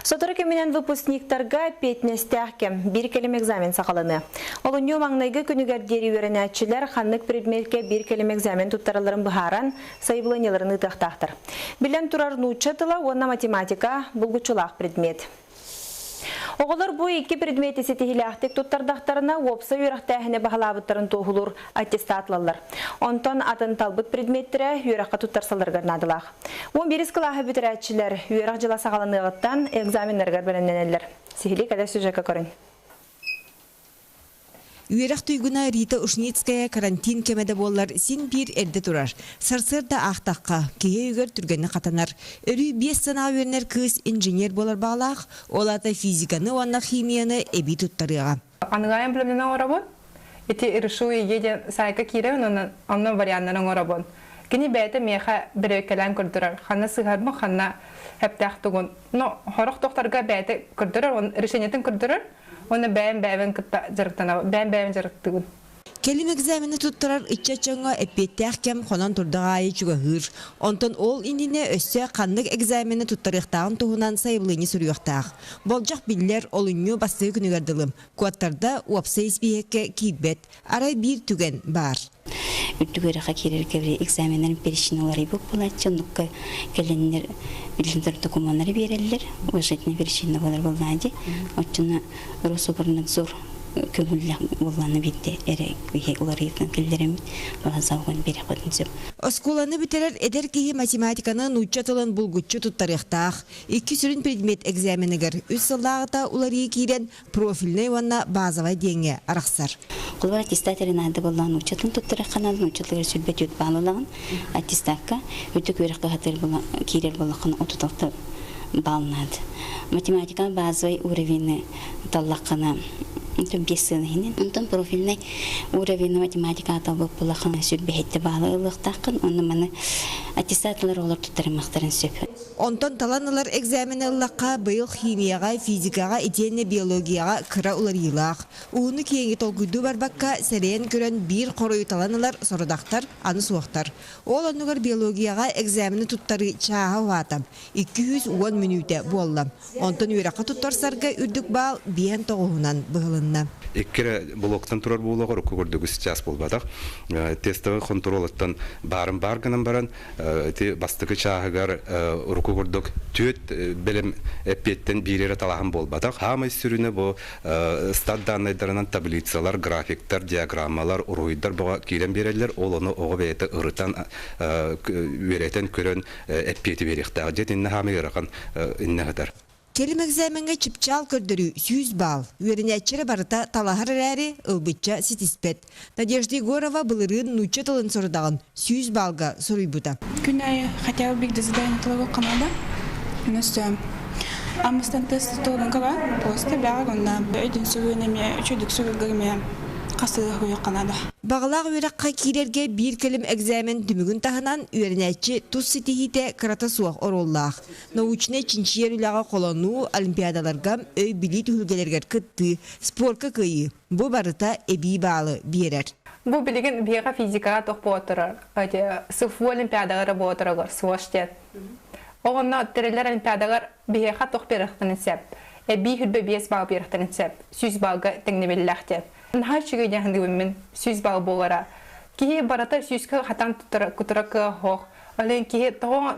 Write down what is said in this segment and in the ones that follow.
Сотору кэминэн выпускниктарга эппиэтинэстээх кэм, биир кэлим экзамен саҕаланыа. Олунньу маҥнайгы күнүгэр диэри үөрэнээччилэр ханнык предметкэ биир кэлим экзамен туттаралларын быһааран, сайабылыанньаларын ыытыахтаахтар. Биллэн турар, нуучча тыла уонна математика булгуччулаах предмет. Оҕолор бу икки предмети ситиһиилээхтик туттардахтарына, уопсай үөрэхтээһини баһылаабыттарын туоһулуур аттестат ылаллар. Онтон атын талбыт предметтэрэ үөрэххэ туттарсалларыгар наадалаах. 11 кылааһы бүтэрээччилэр үөрэх дьыла саҕаланыаҕыттан экзаменнарыгар бэлэмнэнэллэр. Сиһилии кэлэр сюжекка көрүҥ. Үөрэх туйгуна Рита Ушницкая карантин кэмэ да буоллар син биир эрдэ турар. Сарсыарда аахтахха, киһи өйүгэр түргэнник хатанар. Өрүү биэс санаа үөрэнэр кыыс инженер буолар баҕалаах, ол аата физиканы уонна химияны эбии туттарыаҕа. Аныгаайан билимнэн оҥоробун. Ити решу ЕГЭ диэн саайка киирэбин уонна онно варианнары оҥоробун. Кини бэйэтэ миэхэ бэрэбиккэлээн көрдөрөр. Ханна сыһарбын, ханна эптээх тугун. Но сорох тохторго бэйэтэ көрдөрөр, он решениетин көрдөрөр. Уонна бэйэм бэйэбин кытта дьарыктанабын, бэйэм бэйэбин дьарыктыыбын. Кэлим экзамены туттарар ыччат дьоҥҥо эппиэттээх кэм хонон турдах аайы чугаһыыр. Онтон ол иннинэ өссө ханнык экзамены туттарыахтааҕын туһунан сайабылыанньа суруйуохтаах. Болдьох биллэр, олунньу бастакы күнүгэр дылы. Куоттарда уопсай испииһэккэ киирбэт. Арай биир түгэн баар. Үрдүк үөрэххэ киирэргэ экзаменнарын перечень уларыйбыт буолааччы, оннукка кэлэннэр билиннэр докумуоннары биэрэллэр, уважительная причина буолар буоллаҕа дии. Оччону Рособорнадзор көҥүллээх буоллаҕына биирдэ эрэ уларыйыытын киллэриммит балазауган биэриэхпитин сөп. Оскуоланы бүтэрэр эдэр киһи математиканы нуучча тылын булгуччу туттарыахтаах. Икки сүрүн предмет экзаменыгар үс сыллааҕыта уларыйыы киирэн профильнай уонна базовай диэҥҥэ арахсар. Холобур, аттестат эрэ наада буоллаҕына нууччатын туттарыахха наада, нуучча тылыгар 24 баал ылаҕын. Аттестакка үрдүк үөрэх кыһатыгар киирэр буоллаххына 36 баал наада. Математика базовай уровены таллаххына биэс сыана иһинэн. Онтон профильнай уровены математикаҕа талбыт буоллаххына 27 баалы ылыахтааххын. Онно маны аттестат ылар оҕолор туттарымахтарын сөп. Онтон талан ылар экзамены ыллахха, быйыл химияҕа, физикаҕа итиэннэ биологияҕа кыра уларыйыылаах. Уһуну-киэҥи толкуйдуу барбакка, сэрэйэн көрөн биир хоруйу талан ылар сорудахтар аны суохтар. Ол оннугар биологияҕа экзамены туттарыы чааһа уһаата, 210 мүнүүтэ буолла. Онтон үөрэххэ туттарсарга үрдүк баал биэһэн тоҕуһунан быһылынна. Икки эрэ блоктан турар буолуоҕа, урукку курдук сейчас буолбатах. Тестовый хонтуруолуттан баарын баар гынан баран, ити бастакы чааһыгар урукку курдук түөрт бэлэм эппиэттэн биир эрэ талаһан буолбатах. Хаамай сүрүнэ бу стат даннайдарынан таблицалар, графиктар, диаграммалар, уруһуйдар бөҕө киирэн биэрэллэр. Ол ону оҕо бэйэтэ ырытан, үөрэтэн көрөн эппиэти биэриэхтээх. Дьэ итиннэ хаамай ыарахан иннэ сытар. Кэлим экзамеҥҥа чыпчаал көрдөрүү 100 баал. Үөрэнээччи эрэ барыта талаһар эрээри, ылбычча ситиспэт. Надежда Егорова былырыын нуучча тылын сорудаҕын 100 баалга суруйбута. Күн аайы хотя бы бигде задание тылыгы канада. Өстө амыстан тест толган кала просто бяга онна өйдүн сүгүн эме үчүдүк сүгүгү хастыга канада. Баҕалаах үөрэххэ киирэргэ биир кэлим экзамен түмүгүн таһынан үөрэнээччи тус ситиһиитэ кырата суох оруоллаах. Научнай чинчийэр үлэҕэ холонуу, олимпиадаларга өй-билии түһүлгэлэригэр кыттыы, спорка кыайыы бу барыта эбии баалы биэрэр. Бу билигин биһиэхэ физикаҕа туох буолар СФУ олимпиадалара буоларыгар СУОШ диэн. Оҕонно тэриллэр олимпиадалар биһиэхэ туох биэрэхтэрин сөп. Эбии 25 балл биэрэхтэрин сөп. 100 баллга тэҥнэбиллээх диэн. Наһаа үчүгэй диэн саныыбын мин 100 балл буолара. Киһи барыта сүүскэ хатан кутура кыа Ол киһи тоҕо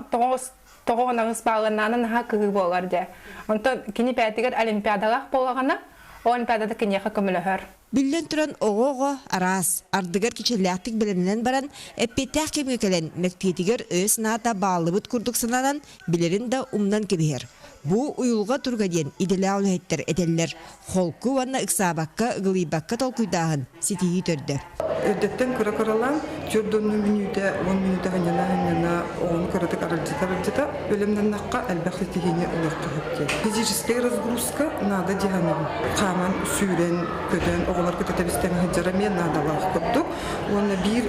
тоҕо наҕыс баалынаана наһаа кыһыы буолар дьэ. Онтон кини бэйэтигэр олимпиадалаах буолаҕына, ол олимпиадада киниэхэ көмөлөһөр. Биллэн туран, оҕо-оҕо араас, ардыгар кичэллээхтик бэлэмнэнэн баран, эппиэттээх кэмҥэ кэлэн, мэктиэтигэр өйө-санаата бааллыбыт курдук сананан, билэрин да умнан кэбиһэр. Бу уйулҕа туруга диэн идэлээх үлэһиттэр этэллэр. Холку уонна ыксаабакка, ыгылыйбакка толкуйдааһын ситиһии төрдө. Эрдэттэн кыра-кыралаан, 40 мүнүүтэ, 10 мүнүүтэ ханньана-ханньана оҕону кыратык аралдьыта-аралдьыта бэлэмнэннэххэ элбэх ситиһиини ылыахха сөп диэн. Физическая разгрузка наада дии саныыбын. Хааман, сүүрэн, көтөн, оҕолор кытта тэбис-тэҥ сылдьара эмиэ наадалаах курдук. Уонна биир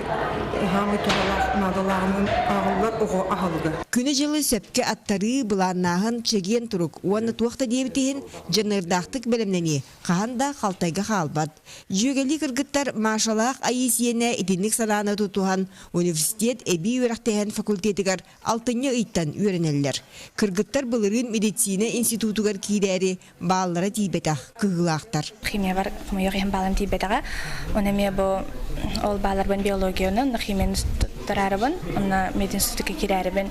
хаамай туһалаах наадалааҕынан ааҕыллар оҕо аһылыга. Күнү-дьылы сөпкө аттарыы, былааннааһын, чэгиэн турук уонна туох да диэбит иһин дьаныардаахтык бэлэмнэнии хаһан да халтайга хаалбат. Дьүөгэлии кыргыттар Машалаах Айыы сиэнэ итинник санааны тутан тутуһан, университет эбии үөрэхтээһин факультетыгар алтынньы ыйтан үөрэнэллэр. Кыргыттар былырыын медицина институтугар киирээри бааллара тиийбэтэх кыһыылаахтар. Химиябар хомойуох иһин баалым тиийбэтэҕэ. Оны эмиэ бу ол бааларбын биологияны, химияны туттараарыбын, онно мединститутка киирээрибин,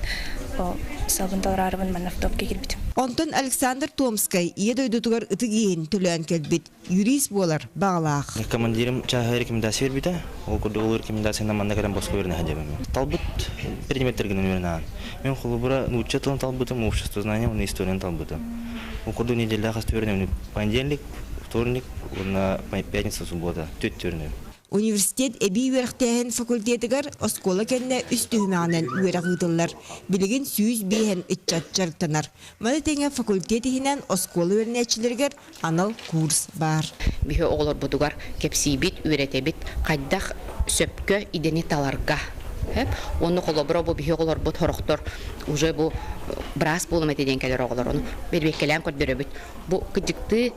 сылбын толораарыбын манна втопка киирбитим. Онтон Александр Томскай ийэ дойдутугар ытык иэһин төлөөн кэлбит юрист буолар баҕалаах. Командирым чааһы рекомендация бербитэ. Ол курдук ол рекомендацияны манна кэлэн босхо үөрэнэ сылдьабын. Талбыт предметтергинэн үөрэнэҕин. Мен холобура нуучча тылын талбытым, общество знания уонна историяны талбытым. Ол курдук неделя хаста үөрэнэбин. Понедельник, вторник уонна пятница, суббота. Түөрт үөрэнэбин. Университет эбии үөрэхтээһин факультетыгар оскуола кэннэ үс түһүмэҕинэн үөрэх ыытыллар. Билигин 105 ыччат дьарыктанар. Маны тэҥэ факультет иһинэн оскуола үөрэнээччилэригэр анал курс баар. Биһи оҕолорбутугар кэпсиибит, үөрэтэбит, хайдах сөпкө идэни таларга. Онно холобура бу биһи оҕолорбут сорохтор уже бу быраас буолум этэ диэн кэлэр оҕолор ону бэбиэккэлээн көрдөрөбүт. Бу кыдьыктыы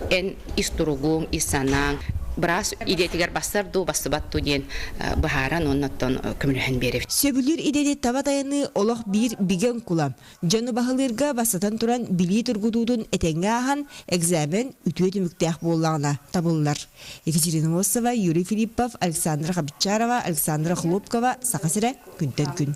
эн ис туругуҥ, ис санааҥ быраас идэтигэр бассар дуу, бассыбат дуу диэн быһааран уонна оттон көмөлөһөн биэрэбит. Сөбүлүүр идэни таба тайаныы олох биир бигэ оҥкула. Дьону баһылыырга бастатан туран билии тургутуутун этэҥҥэ ааһан, экзамен үтүө түмүктээх буоллаҕына табыллар. Екатерина Мосова, Юрий Филиппов, Александра Хабичарова, Александра Хлопкова, Саха сирэ, күнтэн күн.